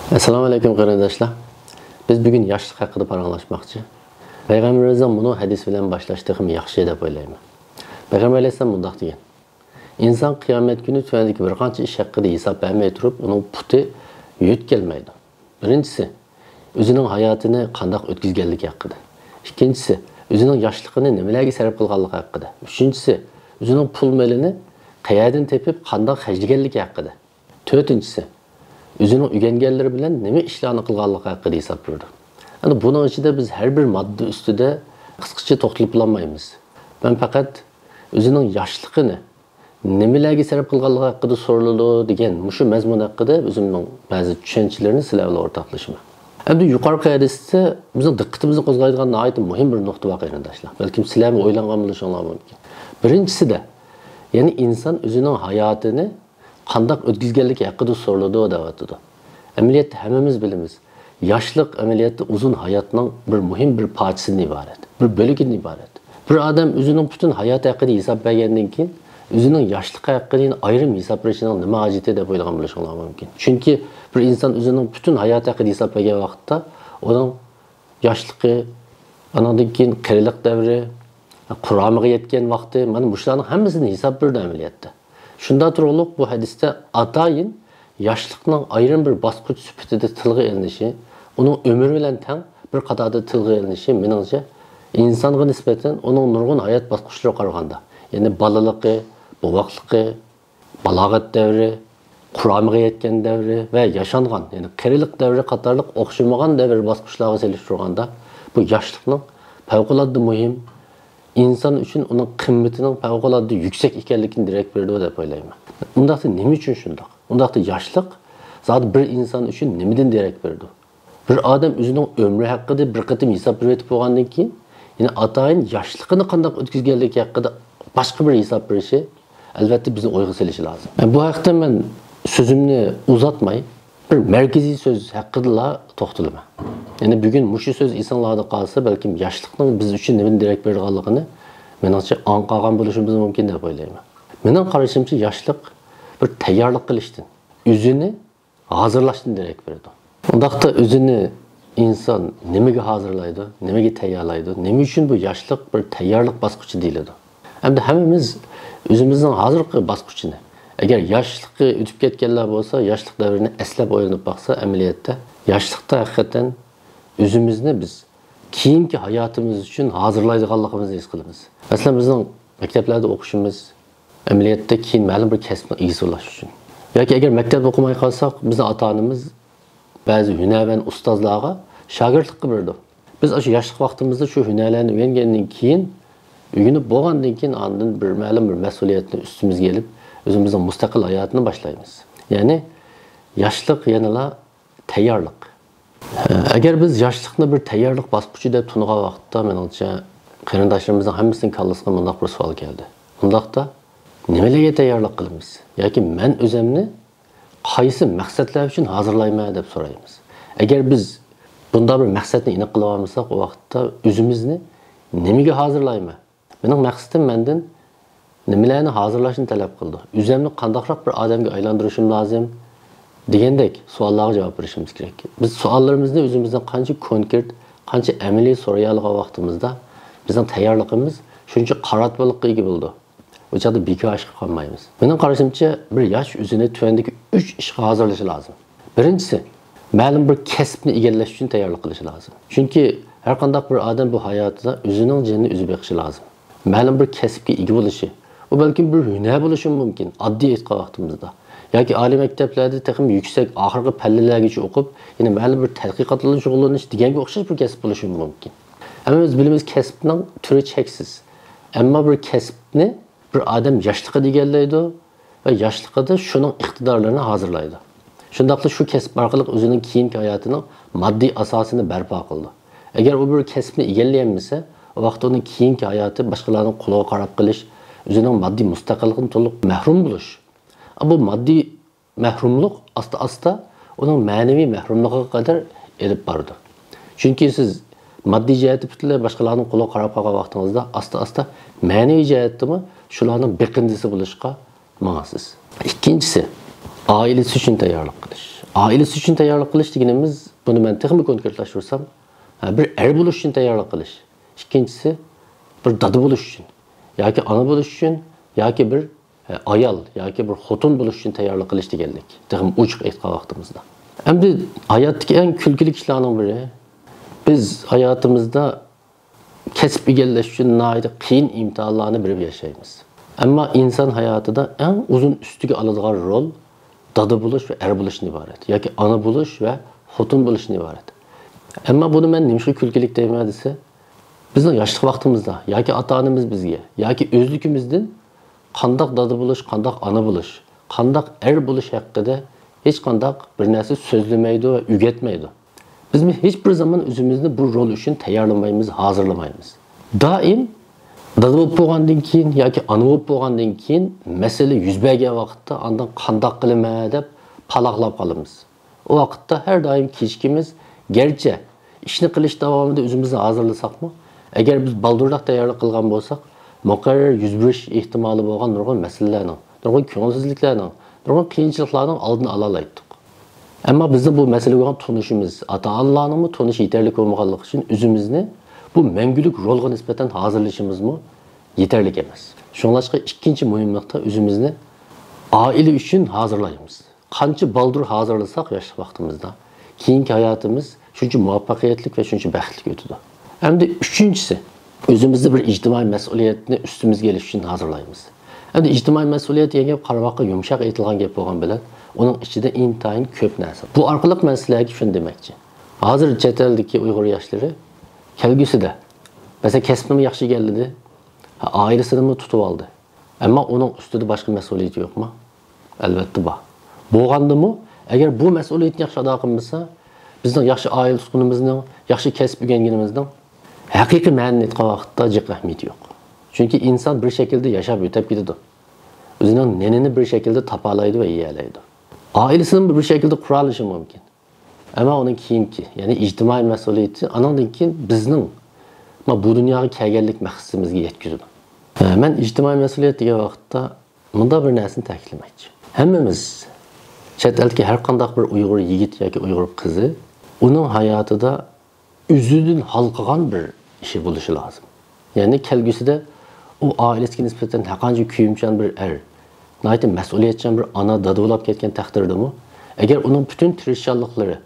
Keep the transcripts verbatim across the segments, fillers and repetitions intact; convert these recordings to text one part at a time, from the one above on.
ئەسسالامۇ ئەلەيكۇم قېرىنداشلار. بىز بۈگۈن ياشلىق ھەققىدە پاراڭلاشماقچى. پەيغەمبىرىمىزنىڭ مۇنۇ ھەدىسى بىلەن باشلاش تېخىمۇ ياخشى دەپ ئويلايمەن. پەيغەمبەر ئەلەيھىسسالام مۇنداق دېگەن: «ئىنسان قىيامەت كۈنى تۆۋەندىكى بىر قانچە ئىش ھەققىدە ھېساب بەرمەي تۇرۇپ، ئۇنىڭ پۇتى يۆتكەلمەيدۇ. بىرىنچىسى، ئۆزىنىڭ ھاياتىنى قانداق ئۆتكۈزگەنلىكى ھەققىدە. ئىككىنچىسى، ئۆزىنىڭ ياشلىقىنى نېمىلەرگە سەرپ قىلغانلىقى ھەققىدە. ئۈچىنچىسى، ئۆزىنىڭ پۇل مېلىنى قەيەردىن تېپىپ، قانداق خەجلىگەنلىكى ھەققىدە. تۆتىنچىسى، ئۆزىنىڭ ئۆگەنگەنلىرى بىلەن نېمە ئىشلارنى قىلغانلىقى ھەققىدە ھېساب بېرىدۇ.» ئەمدى بۇنىڭ ئىچىدە بىز ھەر بىر ماددا ئۈستىدە قىسقىچە توختىلىپ بولالمايمىز. مەن پەقەت ئۆزىنىڭ ياشلىقىنى نېمىلەرگە سەرپ قىلغانلىقى ھەققىدە سورىلىدۇ دېگەن مۇشۇ مەزمۇن ھەققىدە ئۆزۈمنىڭ بەزى چۈشەنچىلىرىنى سىلەر بىلەن ئورتاقلىشىمەن. ئەمدى يۇقىرىقى ھەدىستە بىزنىڭ دىققىتىمىزنى قوزغايدىغان ناھايىتى مۇھىم بىر نۇقتا بار، قېرىنداشلار. بەلكىم سىلەرمۇ ئويلانغان بولۇشۇڭلار مۇمكىن. بىرىنچىسىدە، يەنى ئىنسان ئۆزىنىڭ ھاياتىنى قانداق ئۆتكۈزگەنلىكى ھەققىدە سورىلىدۇ دەۋاتىدۇ. ئەمەلىيەتتە ھەممىمىز بىلىمىز، ياشلىق ئەمەلىيەتتە ئۇزۇن ھاياتنىڭ بىر مۇھىم بىر پارچىسىدىن ئىبارەت، بىر بۆلىكىدىن ئىبارەت. بىر ئادەم ئۆزىنىڭ پۈتۈن ھاياتى ھەققىدە ھېساب بەرگەندىن كېيىن، ئۆزىنىڭ ياشلىقى ھەققىدە يەنە ئايرىم ھېساب بېرىشنىڭ نېمە ھاجىتى دەپ ئويلىغان بولۇشۇڭلار مۇمكىن. چۈنكى بىر ئىنسان ئۆزىنىڭ پۈتۈن ھاياتى ھەققىدە ھېساب بەرگەن ۋاقىتتا، ئۇنىڭ ياشلىقى، ئانىڭدىن كېيىن قېرىلىق دەۋرى، قۇرامىغا يەتكەن ۋاقتى، مانا مۇشۇلارنىڭ ھەممىسىدىن ھېساب بېرىدۇ ئەمەلىيەتتە. شۇنداق تۇرۇقلۇق بۇ ھەدىستە ئاتايىن ياشلىقنىڭ ئايرىم بىر باسقۇچ سۈپىتىدە تىلغا ئېلىنىشى، ئۇنىڭ ئۆمرى بىلەن تەڭ بىر قاتاردا تىلغا ئېلىنىشى، مېنىڭچە، ئىنسانغا نىسبەتەن ئۇنىڭ نۇرغۇن ھايات باسقۇچلىرىغا قارىغاندا، يەنى بالىلىقى، بوۋاقلىقى، بالاغەت دەۋرى، قۇرامىغا يەتكەن دەۋرى ۋە ياشانغان، يەنى قېرىلىق دەۋرى قاتارلىق ئوخشىمىغان دەۋر باسقۇچلارغا سېلىشتۇرغاندا، بۇ ياشلىقنىڭ پەۋقۇلئاددە مۇھىم، ئىنسان ئۈچۈن ئۇنىڭ قىممىتىنىڭ پەۋقۇلئاددە يۈكسەك ئىكەنلىكىنى دېرەك بېرىدۇ دەپ ئويلايمەن. ئۇنداقتا نېمە ئۈچۈن شۇنداق؟ ئۇنداقتا ياشلىق زادى بىر ئىنسان ئۈچۈن نېمىدىن دېرەك بېرىدۇ؟ بىر ئادەم ئۆزىنىڭ ئۆمرى ھەققىدە بىر قېتىم ھېساب بېرىۋېتىپ بولغاندىن كېيىن، يەنە ئاتايىن ياشلىقىنى قانداق ئۆتكۈزگەنلىكى ھەققىدە باشقا بىر ھېساب بېرىشى، ئەلۋەتتە، بىزنى ئويغا سېلىشى لازىم. بۇ ھەقتە مەن سۆزۈمنى ئۇزارتماي، بىر مەركىزىي سۆز ھەققىدىلا توختىلىمەن. يەنى بۈگۈن مۇشۇ سۆز ئېسىڭلاردا قالسا، بەلكىم ياشلىقنىڭ بىز ئۈچۈن نېمىدىن دېرەك بېرىدىغانلىقىنى، مېنىڭچە، ئاڭقالغان بولۇشىمىز مۇمكىن دەپ ئويلايمەن. مېنىڭ قارىشىمچە، ياشلىق بىر تەييارلىق قىلىشتىن، ئۆزىنى ھازىرلاشتىن دېرەك بېرىدۇ. ئۇنداقتا ئۆزىنى ئىنسان نېمىگە ھازىرلايدۇ، نېمىگە تەييارلايدۇ، نېمە ئۈچۈن بۇ ياشلىق بىر تەييارلىق باسقۇچى دېيىلىدۇ؟ ئەمدى ھەممىمىز ئۆزىمىزنىڭ ھازىرقى باسقۇچىنى، ئەگەر ياشلىقى ئۆتۈپ كەتكەنلەر بولسا، ياشلىق دەۋرىنى ئەسلەپ ئويلىنىپ باقسا، ئەمەلىيەتتە ياشلىقتا ھەقىقەتەن ئۆزىمىزنى بىز كېيىنكى ھاياتىمىز ئۈچۈن ھازىرلايدىغانلىقىمىزنى ھېس قىلىمىز. مەسىلەن، بىزنىڭ مەكتەپلەردە ئوقۇشىمىز، ئەمەلىيەتتە كېيىن مەلۇم بىر كەسىپنىڭ ئىگىسى بولۇش ئۈچۈن. ياكى ئەگەر مەكتەپتە ئوقۇماي قالساق، بىزنىڭ ئاتا-ئانىمىز بەزى ھۈنەرۋەن ئۇستازلارغا شاگىرتلىققا بېرىدۇ. بىز ئاشۇ ياشلىق ۋاقتىمىزدا شۇ ھۈنەرلەرنى ئۆگەنگەندىن كېيىن، ئۆگىنىپ بولغاندىن كېيىن، ئاندىن بىر مەلۇم بىر مەسئۇلىيەتنى ئۈستىمىزگە ئېلىپ، ئۆزىمىزنىڭ مۇستەقىل ھاياتىنى باشلايمىز. يەنى ياشلىق يەنىلا تەييارلىق. ئەگەر بىز ياشلىقنى بىر تەييارلىق باسقۇچى دەپ تونۇغان ۋاقىتتا، مېنىڭچە، قېرىنداشلىرىمىزنىڭ ھەممىسىنىڭ كاللىسىغا مۇنداق بىر سوئال كەلدى. ئۇنداقتا، نېمىلەرگە تەييارلىق قىلىمىز؟ ياكى مەن ئۆزۈمنى قايسى مەقسەتلەر ئۈچۈن ھازىرلايمەن دەپ سورايمىز. ئەگەر بىز بۇنداق بىر مەقسەتنى ئېنىق قىلىۋالمىساق، ئۇ ۋاقىتتا ئۆزىمىزنى نېمىگە ھازىرلايمەن؟ مېنىڭ مەقسىتىم مەندىن نېمىلەرنى ھازىرلاشنى تەلەپ قىلىدۇ؟ ئۆزۈمنى قانداقراق بىر ئادەمگە ئايلاندۇرۇشۇم لازىم؟ دېگەندەك سوئاللارغا جاۋاب بېرىشىمىز كېرەك. بىز سوئاللىرىمىزنى ئۆزىمىزدىن قانچە كونكرېت، قانچە ئەمەلىي سورايالىغان ۋاقتىمىزدا، بىزنىڭ تەييارلىقىمىز شۇنچە قاراتمىلىققا ئىگە بولىدۇ. ئۇ چاغدا بىكار ئىشقا قالمايمىز. مېنىڭ قارىشىمچە، بىر ياش ئۆزىنى تۆۋەندىكى ئۈچ ئىشقا ھازىرلىشى لازىم. بىرىنچىسى، مەلۇم بىر كەسىپنى ئىگىلەش ئۈچۈن تەييارلىق قىلىشى لازىم. چۈنكى ھەر قانداق بىر ئادەم بۇ ھاياتىدا ئۆزىنىڭ جېنىنى ئۆزى بېقىشى لازىم. مەلۇم بىر كەسىپكە ئىگە بولۇشى، ئۇ بەلكىم بىر ھۈنەر بولۇشى مۇمكىن، ئاددىي ئېيتقان ۋاقتىمىزدا. ياكى ئالىي مەكتەپلەردە تېخىمۇ يۈكسەك، ئاخىرقى پەللىلەرگىچە ئوقۇپ، يەنە مەلۇم بىر تەتقىقات بىلەن شۇغۇللىنىش دېگەنگە ئوخشاش بىر كەسىپ بولۇشى مۇمكىن. ھەممىمىز بىلىمىز، كەسىپنىڭ تۈرى چەكسىز. ئەمما بىر كەسىپنى بىر ئادەم ياشلىقىدا ئىگىلەيدۇ ۋە ياشلىقىدا شۇنىڭ ئىقتىدارلىرىنى ھازىرلايدۇ. شۇنداقلا شۇ كەسىپ ئارقىلىق ئۆزىنىڭ كېيىنكى ھاياتىنىڭ ماددىي ئاساسىنى بەرپا قىلىدۇ. ئەگەر ئۇ بىر كەسىپنى ئىگىلىيەلمىسە، ئۇ ۋاقىتتا ئۇنىڭ كېيىنكى ھاياتى باشقىلارنىڭ قولىغا قاراپ قېلىش، ئۆزىنىڭ ماددىي مۇستەقىللىقىدىن تولۇق مەھرۇم بولۇش. بۇ ماددىي مەھرۇملۇق ئاستا-ئاستا ئۇنىڭ مەنىۋى مەھرۇملۇقىغا قەدەر ئېلىپ بارىدۇ. چۈنكى سىز ماددىي جەھەتتە پۈتۈنلەي باشقىلارنىڭ قولىغا قاراپ قالغان ۋاقتىڭىزدا، ئاستا-ئاستا مەنىۋى جەھەتتىمۇ شۇلارنىڭ بېقىندىسى بولۇشقا ماڭىسىز. ئىككىنچىسى، ئائىلىسى ئۈچۈن تەييارلىق قىلىش. ئائىلىسى ئۈچۈن تەييارلىق قىلىش دېگىنىمىز، بۇنى مەن تېخىمۇ كونكرېتلاشتۇرسام، ھە، بىر ئەر بولۇش ئۈچۈن تەييارلىق قىلىش. ئىككىنچىسى، بىر دادا بولۇش ئۈچۈن، ياكى ئانا بولۇش ئۈچۈن، ياكى بىر، ھە، ئايال ياكى بىر خوتۇن بولۇش ئۈچۈن تەييارلىق قىلىش دېگەنلىك. تېخىمۇ ئوچۇق ئېيتقان ۋاقتىمىزدا. ئەمدى ھاياتتىكى ئەڭ كۈلكىلىك ئىشلارنىڭ بىرى، بىز ھاياتىمىزدا كەسىپ ئىگىلەش ئۈچۈن ناھايىتى قىيىن ئىمتىھانلارنى بېرىپ ياشايمىز. ئەمما ئىنسان ھاياتىدا ئەڭ ئۇزۇن ئۈستىگە ئالىدىغان رول دادا بولۇش ۋە ئەر بولۇشتىن ئىبارەت ياكى ئانا بولۇش ۋە خوتۇن بولۇشتىن ئىبارەت. ئەمما بۇنى مەن نېمىشقا كۈلكىلىك دەيمەن دېسە، بىزنىڭ ياشلىق ۋاقتىمىزدا ياكى ئاتا-ئانىمىز بىزگە ياكى ئۆزلۈكىمىزدىن قانداق دادا بولۇش، قانداق ئانا بولۇش، قانداق ئەر بولۇش ھەققىدە ھېچقانداق بىر نەرسە سۆزلىمەيدۇ ۋە ئۆگەتمەيدۇ. بىزمۇ ھېچ بىر زامان ئۆزىمىزنى بۇ رول ئۈچۈن تەييارلىمايمىز، ھازىرلىمايمىز. دائىم دادا بولۇپ بولغاندىن كېيىن ياكى ئانا بولۇپ بولغاندىن كېيىن مەسىلە يۈز بەرگەن ۋاقىتتا ئاندىن قانداق قىلىمەن دەپ پالاقلاپ قالىمىز. ئۇ ۋاقىتتا ھەر دائىم كېچىكىمىز، گەرچە ئىشنى قىلىش داۋامىدا ئۆزىمىزنى ھازىرلىساقمۇ، ئەگەر بىز بالدۇرراق تەييارلىق قىلغان بولساق، مۇقەررەر يۈز بېرىش ئېھتىمالى بولغان نۇرغۇن مەسىلىلەرنىڭ، نۇرغۇن كۆڭۈلسىزلىكلەرنىڭ، نۇرغۇن قىيىنچىلىقلارنىڭ ئالدىنى ئالالايتتۇق. ئەمما بىزنىڭ بۇ مەسىلىگە بولغان تونۇشىمىز، ئاتا-ئانىلارنىڭمۇ تونۇشى يېتەرلىك بولمىغانلىقى ئۈچۈن ئۆزىمىزنى بۇ مەڭگۈلۈك رولغا نىسبەتەن ھازىرلىشىمىزمۇ يېتەرلىك ئەمەس. شۇڭلاشقا ئىككىنچى مۇھىم نۇقتا، ئۆزىمىزنى ئائىلە ئۈچۈن ھازىرلايمىز. قانچە بالدۇر ھازىرلىساق ياشلىق ۋاقتىمىزدا، كېيىنكى ھاياتىمىز شۇنچە مۇۋەپپەقىيەتلىك ۋە شۇنچە بەختلىك ئۆتىدۇ. ئەمدى ئۈچىنچىسى، ئۆزىمىزدە بىر ئىجتىمائىي مەسئۇلىيەتنى ئۈستىمىزگە ئېلىش ئۈچۈن ھازىرلايمىز. ئەمدى ئىجتىمائىي مەسئۇلىيەت دېگەن گەپ قارىماققا يۇمشاق ئېيتىلغان گەپ بولغان بىلەن، ئۇنىڭ ئىچىدە ئىنتايىن كۆپ نەرسە. بۇ ئارقىلىق مەن سىلەرگە شۇنى دېمەكچى. ھازىر چەت ئەلدىكى ئۇيغۇر ياشلىرى كەلگۈسىدە، مەسىلەن، كەسپىنىمۇ ياخشى ئىگىلىدى، ئائىلىسىنىمۇ تۇتۇۋالدى. ئەمما ئۇنىڭ ئۈستىدە باشقا مەسئۇلىيىتى يوقمۇ؟ ئەلۋەتتە بار. بولغاندىمۇ، ئەگەر بۇ مەسئۇلىيىتىنى ياخشى ئادا قىلمىسا، بىزنىڭ ياخشى ئائىلە تۇتقىنىمىزنىڭ، ياخشى كەسىپ ئۆگەنگىنىمىزنىڭ ھەقىقىي مەنىنى ئېيتقان ۋاقىتتا جىق ئەھمىيىتى يوق. چۈنكى ئىنسان بىر شەكىلدە ياشاپ ئۆتەپ كېتىدۇ. ئۆزىنىڭ نېنىنى بىر شەكىلدە تاپالايدۇ ۋە يېيەلەيدۇ. ئائىلىسىنىمۇ بىر شەكىلدە قۇرالىشى مۇمكىن. ئەمما ئۇنىڭ كېيىنكى، يەنى ئىجتىمائىي مەسئۇلىيىتى ئانىڭدىن كېيىن بىزنىڭ، ما، بۇ دۇنياغا كەلگەنلىك مەقسىتىمىزگە يەتكۈزىدۇ. ھە، مەن ئىجتىمائىي مەسئۇلىيەت دېگەن ۋاقىتتا مۇنداق بىر نەرسىنى تەكىتلىمەكچى. ھەممىمىز چەت ئەلدىكى ھەر قانداق بىر ئۇيغۇر يىگىت ياكى ئۇيغۇر قىزى ئۇنىڭ ھاياتىدا ئۆزىدىن ھالقىغان بىر ئىشى بولۇشى لازىم. يەنى كەلگۈسىدە ئۇ ئائىلىسىگە نىسبەتەن ھەرقانچە كۆيۈمچان بىر ئەر، ناھايىتى مەسئۇلىيەتچان بىر ئانا، دادا بولۇپ كەتكەن تەقدىردىمۇ، ئەگەر ئۇنىڭ پۈتۈن تىرىشچانلىقلىرى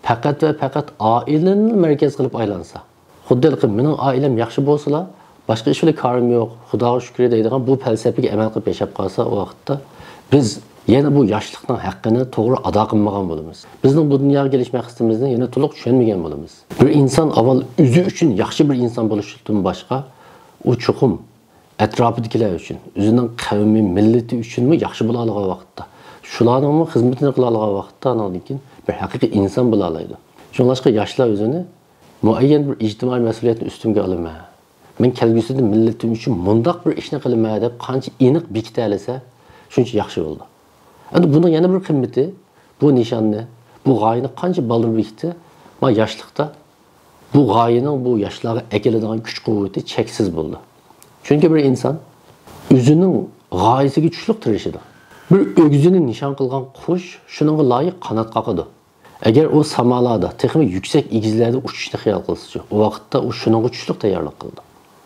پەقەت ۋە پەقەت ئائىلىنى مەركەز قىلىپ ئايلانسا، خۇددى ھېلىقى «مېنىڭ ئائىلەم ياخشى بولسىلا، باشقا ئىش بىلەن كارىم يوق، خۇداغا شۈكرى» دەيدىغان بۇ پەلسەپىگە ئەمەل قىلىپ ياشاپ قالسا، ئۇ ۋاقىتتا بىز يەنە بۇ ياشلىقنىڭ ھەققىنى توغرا ئادا قىلمىغان بولىمىز. بىزنىڭ بۇ دۇنياغا كېلىش مەقسىتىمىزنى يەنە تولۇق چۈشەنمىگەن بولىمىز. بىر ئىنسان ئاۋۋال ئۆزى ئۈچۈن ياخشى بىر ئىنسان بولۇشتىن باشقا، ئۇ چوقۇم ئەتراپىدىكىلەر ئۈچۈن، ئۆزىنىڭ قەۋمى، مىللىتى ئۈچۈنمۇ ياخشى بولالىغان ۋاقىتتا، شۇلارنىڭمۇ خىزمىتىنى قىلالىغان ۋاقىتتا، ئانىڭدىن كېيىن بىر ھەقىقىي ئىنسان بولالايدۇ. شۇڭلاشقا ياشلار ئۆزىنى مۇئەييەن بىر ئىجتىمائىي مەسئۇلىيەتنى ئۈستۈمگە ئالىمەن، مەن كەلگۈسىدە مىللىتىم ئۈچۈن مۇنداق بىر ئىشنى قىلىمەن دەپ قانچە ئېنىق بېكىتەلىسە، شۇنچە ياخشى بولىدۇ. ئەمدى بۇنىڭ يەنە بىر قىممىتى، بۇ نىشاننى، بۇ غايىنى قانچە بالدۇر بېكىتسە، ما ياشلىقتا بۇ غايىنىڭ بۇ ياشلارغا ئەكېلىدىغان كۈچ-قۇۋۋىتى چەكسىز بولىدۇ. چۈنكى بىر ئىنسان ئۆزىنىڭ غايىسىگە چۈشلۈك تىرىشىدۇ. بىر ئۆگزىنى نىشان قىلغان قۇش شۇنىڭغا لايىق قانات قاقىدۇ. ئەگەر ئۇ سامالاردا، تېخىمۇ يۈكسەك ئېگىزلەردە ئۇچۇشنى خىيال قىلسىچۇ، ئۇ ۋاقىتتا ئۇ شۇنىڭغا چۈشلۈك تەييارلىق قىلىدۇ.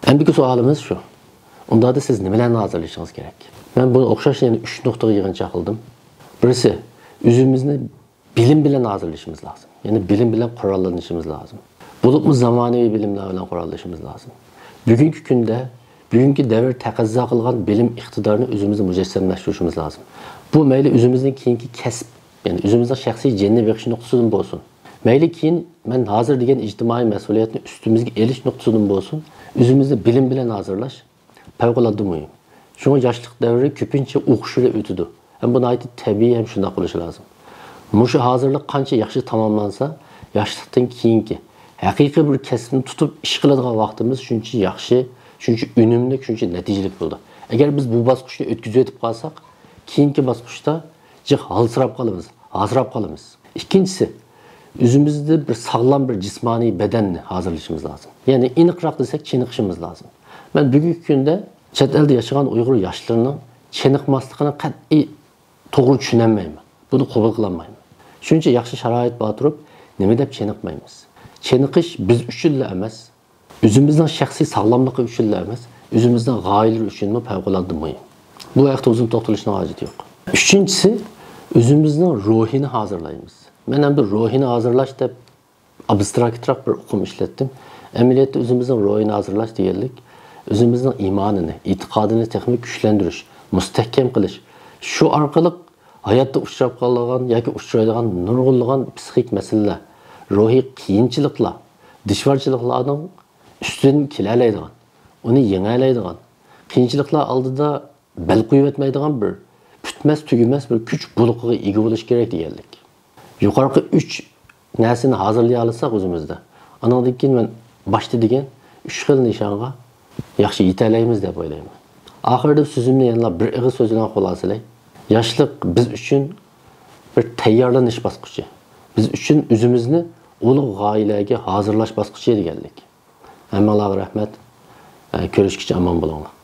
ئەمدىكى سوئالىمىز شۇ. ئۇنداقتا سىز نېمىلەرنى ھازىرلىشىڭىز كېرەك؟ مەن بۇنى ئوخشاش يەنە ئۈچ نۇقتىغا يىغىنچاق قىلدىم. بىرسى، ئۆزىمىزنى بىلىم بىلەن ھازىرلىشىمىز لازىم. يەنى بىلىم بىلەن قوراللىنىشىمىز لازىم. بولۇپمۇ زامانىۋى بىلىملەر بىلەن قوراللىشىمىز لازىم. بۈگۈنكى كۈندە، بۈگۈنكى دەۋر تەقەززا قىلغان بىلىم ئىقتىدارنى ئۆزىمىزدە مۇجەسسەملەشتۈرۈشىمىز لازىم. بۇ مەيلى ئۆزىمىزنىڭ كېيىنكى كەسىپ، يەنى ئۆزىمىزنىڭ شەخسىي جېنىنى بېقىش نۇقتىسىدىن بولسۇن. مەيلى كېيىن مەن ھازىر دېگەن ئىجتىمائىي مەسئۇلىيەتنى ئۈستىمىزگە ئېلىش نۇقتىسىدىن بولسۇن، ئۆزىمىزنى بىلىم بىلەن ھازىرلاش، پەۋقۇلئاددە مۇھىم. شۇڭا ياشلىق دەۋرى كۆپىنچە ئوقۇش ئىلى ئۆتىدۇ. ھەم بۇ ناھايىتى تەبىئىي ھەم شۇنداق بولۇشى لازىم. مۇشۇ ھازىرلىق قانچە ياخشى تاماملانسا، ياشلىقتىن كېيىنكى ھەقىقىي بىر كەسىپنى تۇتۇپ ئىش قىلىدىغان ۋاقتىمىز شۇنچە ياخشى، شۇنچە ئۈنۈملۈك، شۇنچە نەتىجىلىك بولىدۇ. ئەگەر بىز بۇ باسقۇچنى ئۆتكۈزۈۋېتىپ قالساق، كېيىنكى باسقۇچتا جىق ھالسىراپ قالىمىز، ھازىراپ قالىمىز. ئىككىنچىسى، ئۆزىمىزدە بىر ساغلام بىر جىسمانىي بەدەننى ھازىرلىشىمىز لازىم. يەنى ئېنىقراق دېسەك، چېنىقىشىمىز لازىم. مەن بۈگۈنكى كۈندە چەت ئەلدە ياشىغان ئۇيغۇر ياشلىرىنىڭ چېنىقماسلىقىنى قەتئىي توغرا چۈشىنەلمەيمەن. بۇنى قوبۇل قىلالمايمەن. شۇنچە ياخشى شارائىت بار تۇرۇپ، نېمە دەپ چېنىقمايمىز؟ چېنىقىش بىز ئۈچۈنلا ئەمەس، ئۆزىمىزنىڭ شەخسىي ساغلاملىقى ئۈچۈنلا ئەمەس، ئۆزىمىزنىڭ غايىلىرى ئۈچۈنمۇ پەۋقۇلئاددە مۇھىم. بۇ ھەقتە ئۇزۇن توختىلىشنىڭ ھاجىتى يوق. ئۈچىنچىسى، ئۆزىمىزنىڭ روھىنى ھازىرلايمىز. مەن ئەمدى روھىنى ھازىرلاش دەپ ئابستراكتراق بىر ئۇقۇم ئىشلەتتىم. ئەمەلىيەتتە ئۆزىمىزنىڭ روھىنى ھازىرلاش دېگەنلىك، ئۆزىمىزنىڭ ئىمانىنى، ئېتىقادىنى تېخىمۇ كۈچلەندۈرۈش، مۇستەھكەم قىلىش. شۇ ئارقىلىق ھاياتتا ئۇچراپ قالىدىغان ياكى ئۇچرايدىغان نۇرغۇنلىغان پسىخىك مەسىلىلەر، روھىي قىيىنچىلىقلار، دىشۋارچىلىقلارنىڭ ئۈستىدىن كېلەلەيدىغان، ئۇنى يېڭەلەيدىغان، قىيىنچىلىقلار ئالدىدا بەل قويۇۋەتمەيدىغان بىر پۈتمەس تۈگىمەس بىر كۈچ بۇلىقىغا ئىگە بولۇش كېرەك دېگەنلىك. يۇقىرىقى ئۈچ نەرسىنى ھازىرلىيالىساق ئۆزىمىزدە، ئانىڭدىن كېيىن مەن باشتا دېگەن ئۈچ خىل نىشانغا ياخشى يېتەلەيمىز دەپ ئويلايمەن. ئاخىرىدا سۆزۈمنى يەنىلا بىر ئېغىز سۆز بىلەن خۇلاسىلەي. ياشلىق بىز ئۈچۈن بىر تەييارلىنىش باسقۇچى. بىز ئۈچۈن ئۆزىمىزنى ئۇلۇغ غايىلەرگە ھازىرلاش باسقۇچى دېگەنلىك. ھەممىڭلارغا رەھمەت. كۆرۈشكىچە ئامان بولۇڭلار.